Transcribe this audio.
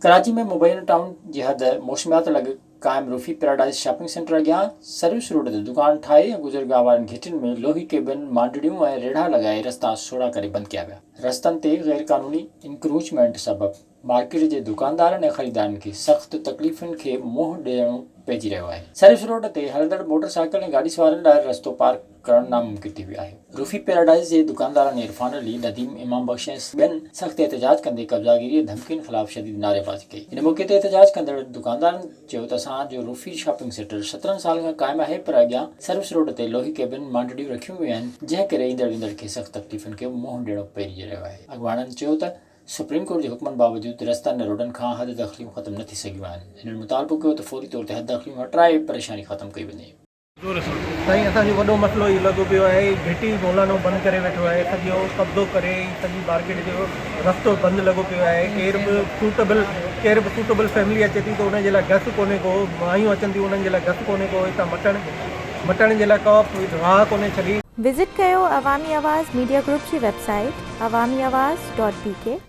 ڪراچي ۾ مبينا ٽائون جي حد موسميات لڳ قائم روفي پيراڊائز شاپنگ سينٽر اڳيان سروس روڊ تي دڪان ٺاهي ۽ گذرگاهه وارين گهٽين ۾ لوهي ڪيبن، مانڊڙيون ۽ ريڙها لڳائي رستا سوڙها ڪري بند ڪيا ويا. رستن تي غيرقانوني انڪروچمينٽ سبب مارڪيٽ جي دڪاندارن ۽ خريدارن کي سخت تڪليفن کي منهن ڏيڻو پئجي رهيو آهي. سروس روڊ تي هلندڙ موٽر سائيڪل ۽ گاڏي سوارن لاء رستو پار ڪرڻ ناممڪن ٿي ويو آهي. روفي پيراڊائز جي دڪاندارن عرفان علي، نديم، امام بخش ۽ ٻين سخت احتجاج ڪندي قبضاگيري ۽ ڌمڪين خلاف شديد نعريبازي ڪئي. ان موقعي تي احتجاج ڪندڙ دڪاندارن چيو ته اسان جو روفي شاپنگ سينٽر 17 سالن کان قائم آهي پر اڳيان سروس روڊ تي لوهي ڪيبن مانڊڙيون رکيون ويون آهن جنهن ڪري ايندڙ ويندڙ کي سخت تڪليفن کي منهن ڏيڻو پئجي رهيو آهي. اڳواڻن چيو ته سپريم ڪورٽ جي حڪمن باوجود رستن ۽ روڊن کان حد دخليون ختم نه ٿي سگهيون آهن. هنن مطالبو ڪيو ته فوري طور تي حد دخليون هٽرائي پريشاني ختم ڪئي وڃي. سائين اسان جو وڏو مسئلو اهو لڳو پيو آهي گهٽي مولانو بند ڪري ويٺو آهي سڄو قبضو ڪري سڄي مارڪيٽ جو رستو بند لڳو پيو آهي ڪير به سوٽيبل ڪير به سوٽيبل فيملي اچي ٿي ته ان جي لاء گس ڪونهي ڪو مايون اچن ٿيون انهن جي لاء گس ڪونهي ڪو هتان مٽڻ مٽڻ جي لاء ڪا به راهه ڪونهي ڇڏي. وزٽ ڪيو عوامي آواز ميڊيا گروپ جي website Awami Awaz dot B K.